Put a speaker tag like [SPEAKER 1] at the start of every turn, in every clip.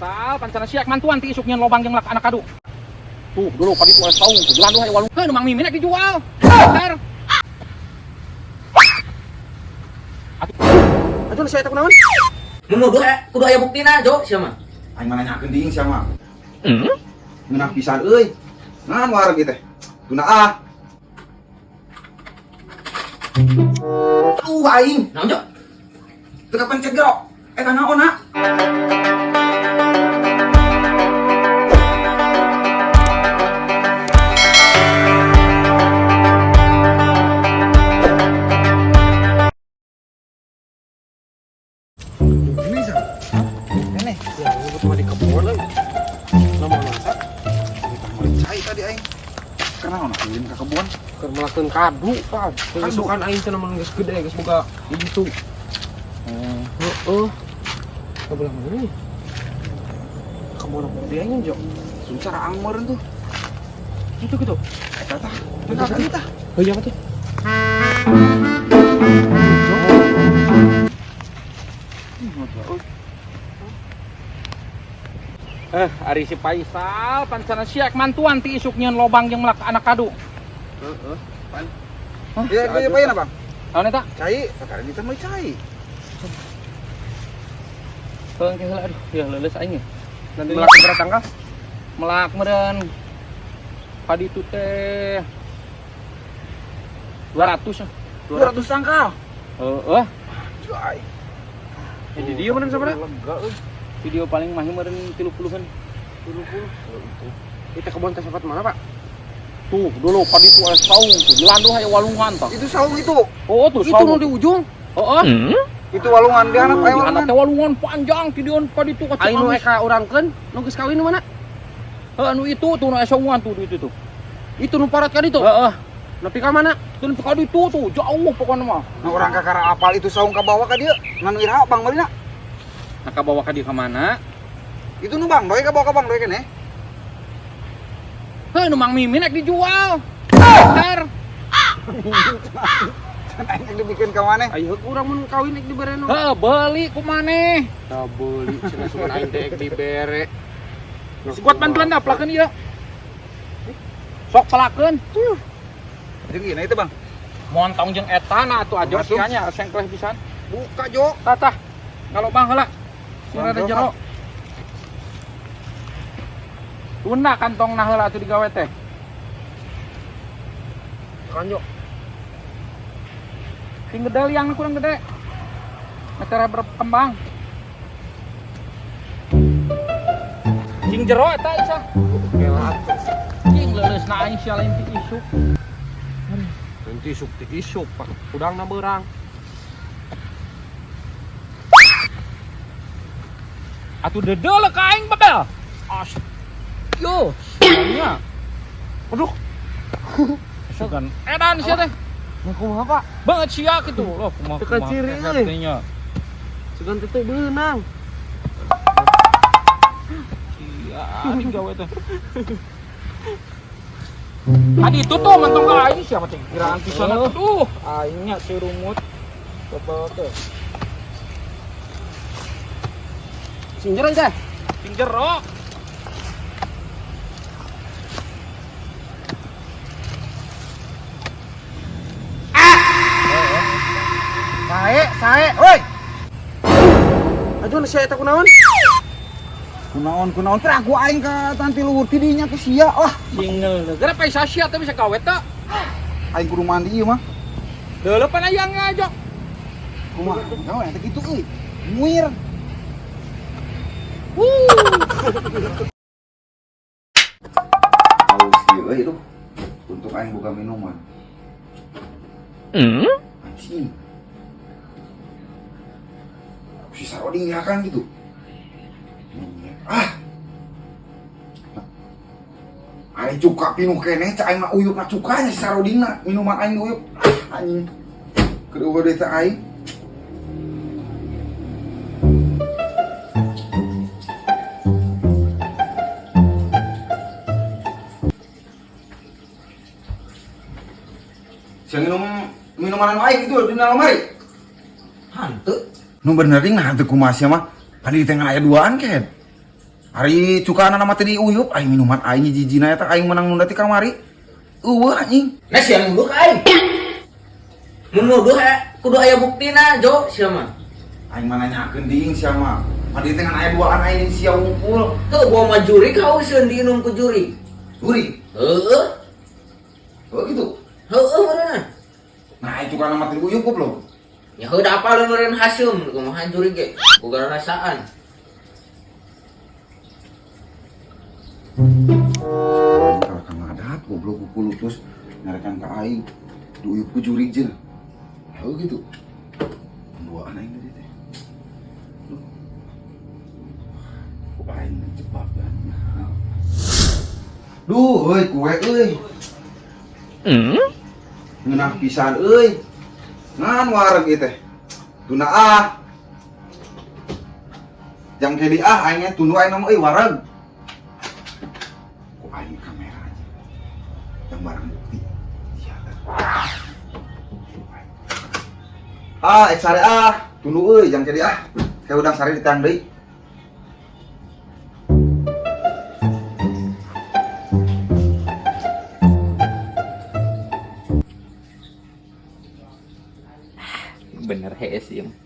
[SPEAKER 1] Tal pancana siak mantuan ti isuk nyeun lobang jeung anak kadu. Tuh dulu padi tuh saung tuh dilanduh aya walung. Heuh nu Mang Mimin rek dijual. Bentar.
[SPEAKER 2] Aduh, saya tak kunaon.
[SPEAKER 3] Mun nuduh kudu aya buktina, Jo, sia mah.
[SPEAKER 4] Aing mah nanyakeun deui sia mah. Ngeunah pisan euy. Naon wareg ieu teh? Tuna ah. Tuh aing.
[SPEAKER 3] Naon, Jo?
[SPEAKER 4] Teu kapencet gero. Eta naon ha? Ini sa. Ini.
[SPEAKER 2] Ya, ini cuma di kebun euy. Nama masak.
[SPEAKER 4] Cai tadi aing. Karena naon ulin ka kebun?
[SPEAKER 2] Keur melakeun kadu, Pak. Kesukan aing cenah mun geus gede geus boga itu. Heeh. Ka belah mana nih? Kebun apa dia nya, Jo?
[SPEAKER 4] Sun cara angmeureun tuh.
[SPEAKER 2] Gitu gitu.
[SPEAKER 4] Eta tah. Eta tah.
[SPEAKER 2] Oh iya apa tuh?
[SPEAKER 1] Ari si Faisal pancana siak mantuan ti isuk nyeun lobang jeung melak anak kadu.
[SPEAKER 2] Heeh.
[SPEAKER 4] Iya, iya, iya, Bang.
[SPEAKER 1] Naon eta?
[SPEAKER 4] Cai, kakara kita mau cai.
[SPEAKER 1] Heung ke heula aduh, ya leuleus aing ya.
[SPEAKER 2] Nanti melak berapa tanggal?
[SPEAKER 1] Melak meureun. Padi itu teh 200 ah.
[SPEAKER 4] 200 tangkal.
[SPEAKER 1] Heeh.
[SPEAKER 4] Cai.
[SPEAKER 2] Jadi dia meureun sabaraha?
[SPEAKER 4] Lega euy.
[SPEAKER 1] Video paling mah meureun 30-an.
[SPEAKER 2] 30. Itu kebun teh sempat mana, Pak?
[SPEAKER 1] Tuh, dulu padi tuh aya saung tuh, dilanduh aya walungan tah.
[SPEAKER 4] Itu saung itu.
[SPEAKER 1] Oh, tuh
[SPEAKER 2] Itu
[SPEAKER 1] saung.
[SPEAKER 2] nu di ujung.
[SPEAKER 1] Heeh.
[SPEAKER 4] Itu walungan di handap aya
[SPEAKER 1] Di handap
[SPEAKER 4] walungan.
[SPEAKER 1] teh walungan panjang ti dion padi tuh ka
[SPEAKER 2] Aing nu
[SPEAKER 1] Ciamis.
[SPEAKER 2] eka urangkeun, nu geus kawin nu mana?
[SPEAKER 1] Heeh, nu itu tuh nu aya saungan tuh itu tuh.
[SPEAKER 2] Itu nu parat ka ditu.
[SPEAKER 1] Heeh.
[SPEAKER 2] Nepi ka mana?
[SPEAKER 1] Tuh nepi ka ditu tuh, jauh pokokna mah.
[SPEAKER 4] Nah, urang kakara apal itu saung ka bawah ka dieu. Ngan iraha Bang Marina.
[SPEAKER 1] Nah, ka bawa ka dieu ka mana?
[SPEAKER 4] Itu nu Bang Doi ka bawa ka Bang Doi keneh.
[SPEAKER 1] Heuh, nu Mang Mimin rek dijual. Bentar.
[SPEAKER 4] Can aing rek dibikeun ka maneh.
[SPEAKER 2] Ayo urang mun kawin ek dibere nu.
[SPEAKER 1] Heeh, beli ku maneh.
[SPEAKER 2] Da beuli cenah sugan aing teh ek dibere.
[SPEAKER 1] Kuat bantuan dah pelakeun ieu. Sok pelakeun.
[SPEAKER 4] Jeung ieu itu Bang.
[SPEAKER 1] Montong jeung eta na atuh aja
[SPEAKER 4] Masuk.
[SPEAKER 1] sia nya sengkleh pisan.
[SPEAKER 4] Buka Jo.
[SPEAKER 1] Tah tah. Kalau bang heula. Sing rada
[SPEAKER 4] Bang,
[SPEAKER 1] jero. Tunda kantongna heula atuh digawe teh.
[SPEAKER 2] Kan Jo.
[SPEAKER 1] Sing gede liangna kurang gede. Materi berkembang. Sing jero eta isa.
[SPEAKER 2] Oke lah atuh.
[SPEAKER 1] Cing leuleusna aing sia lain ti isuk.
[SPEAKER 2] Nanti isuk ti isuk, Pak. Udangna beurang.
[SPEAKER 1] Atuh dedeul ka aing bebel. As. Yo, sia.
[SPEAKER 2] Aduh,
[SPEAKER 1] Sugan edan sia teh.
[SPEAKER 2] nah kumaha, Pak?
[SPEAKER 1] Banget sia kitu loh kumaha.
[SPEAKER 2] Teu kaciri euy.
[SPEAKER 1] Nya.
[SPEAKER 2] Sugan teh teu beunang.
[SPEAKER 1] Sia digawe teh. Tadi itu tuh mentong ka aing siapa teh kiraan pisan aduh aingnya si rumut bebel teh.
[SPEAKER 2] Sing jero teh.
[SPEAKER 1] Sing jero.
[SPEAKER 4] Sae, sae, woi.
[SPEAKER 2] Aduh, sia eta kunaon?
[SPEAKER 4] Kunaon kunaon teh aku aing ka tanti luhur ti dinya ke sia lah.
[SPEAKER 1] Sing ngeuleuh. Geura paisa sia teh bisa gawe teh.
[SPEAKER 4] Aing kudu mandi ieu mah.
[SPEAKER 1] Deuleuh pan ayangnya aja.
[SPEAKER 4] Kumaha? Gawe teh kitu euy. Muir. Haus ieu euy duh. Untung aing buka minuman. Anjing. Si Saroding dihakan gitu. Ah. Ari cuka pinuh keneh cak aing mah uyuk na cukanya si Sarodingna minuman aing uyuk. Ah, anjing. Keur eueuh deui teh aing. Siang minum minuman anu aing itu di dalam lemari.
[SPEAKER 3] Hanteu.
[SPEAKER 4] Nu bener ding nah teu kumaha sia mah. Tadi di tengah aya duaan ken. Ari cukana mah teu diuyup, aing minuman aing hiji-hijina eta aing menang nunda ti kamari. Eueuh anjing.
[SPEAKER 3] Nah sia nuduh ka aing. Mun nuduh kudu aya buktina, Jo, sia mah.
[SPEAKER 4] Aing mah nanyakeun ding sia mah. Madi teh ngan aya duaan aing jeung sia wungkul.
[SPEAKER 3] Heuh, bawa mah jurig hauseun diinum ku jurig.
[SPEAKER 4] Jurig.
[SPEAKER 3] Heueuh.
[SPEAKER 4] Oh gitu.
[SPEAKER 3] Heueuh meureunna.
[SPEAKER 4] Nah, aing cukana mah teu diuyup goblok.
[SPEAKER 3] Ya heuh da apal meureun haseum kumaha jurig ge. Boga rasaan.
[SPEAKER 4] Kalau kang ngadat goblok ku terus nyarekan ka aing diuyup ku jurig jeung. Heuh gitu. Duaan aing tadi teh. Duh. Ku aing dijebak kan. Duh, euy kue euy. Ngeunah pisan euy. Ngan wareg ieu teh. Tuna ah. Jang kedi ah aing nya tunduh aing mah euy wareg. Ku aing kamera aja. Yang barang bukti. Sia teh. Ah, ek sare ah. Tunduh euy jang kedi ah. Kayak udang sare ditang deui.
[SPEAKER 3] Bener hees ieu mah.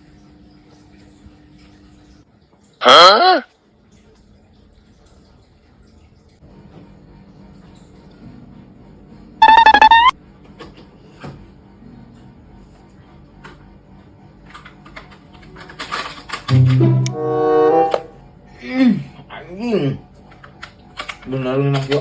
[SPEAKER 3] Anjing. Bener enak yo.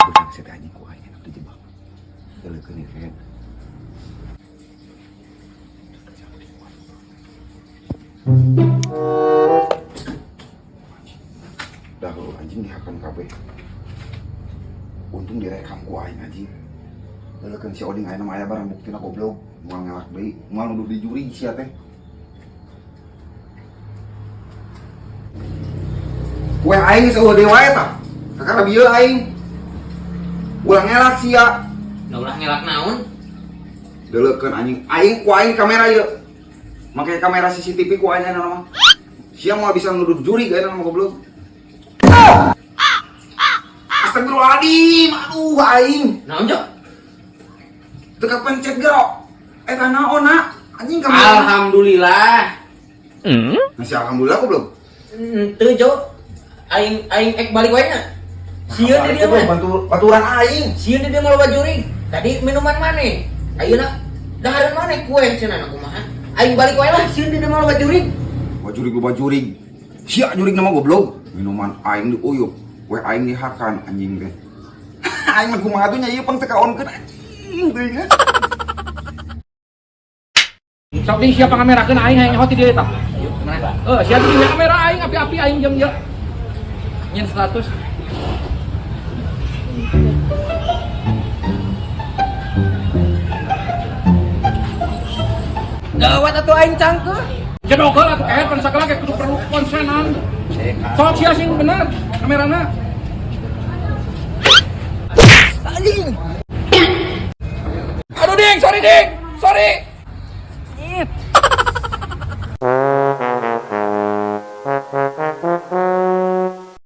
[SPEAKER 4] Beunang sia teh anjing ku aing enak dijebak. Leukeun ieu kayak. Dah lu anjing dihakan kabeh. Untung direkam ku aing anjing. Leukeun si Oding ayeuna mah aya barang buktina goblok. Moal ngelak deui, moal nuduh di juri sia teh. Kue aing geus eueuh deui wae tah. Kakara bieu aing. Ulah ngelak sia.
[SPEAKER 3] Nah ulah ngelak naon?
[SPEAKER 4] Deleukeun anjing aing ku aing kamera ieu. Make kamera CCTV ku aing ayeuna mah. Sia moal bisa nuduh juri ayeuna mah goblok. Astagfirullahaladzim, aduh aing.
[SPEAKER 3] Naon, Jo?
[SPEAKER 4] Teu kapencet gero. Eta naon na? Anjing kamera.
[SPEAKER 3] Alhamdulillah.
[SPEAKER 4] Masih alhamdulillah goblok.
[SPEAKER 3] Teu, Jo. Aing aing ek balik wae nya. Sieun di dieu mah.
[SPEAKER 4] Baturan aing.
[SPEAKER 3] Sieun di dieu mah loba jurig. Tadi minuman maneh. Ayeuna dahareun maneh kue cenah kumaha. Aing balik wae lah sieun di dieu mah loba jurig.
[SPEAKER 4] Loba jurig loba jurig. Sia jurig nama goblok. Minuman aing diuyup, kue aing dihakan anjing teh. Aing mah kumaha tuh nya ieu pang teu kaonkeun anjing teuing.
[SPEAKER 1] Sok ding siapa kamerakeun aing hayang nyaho ti dieu tah. Heuh, sia di kamera aing api-api aing jeung ieu. Nyen status.
[SPEAKER 3] Gawat atuh aing cangkeuh.
[SPEAKER 1] Jedog heula atuh kehed pan sagala ge kudu perlu konsenan. Sok sia sing bener kamerana.
[SPEAKER 3] Anjing.
[SPEAKER 1] Aduh ding, sorry ding. Sorry. Nyit.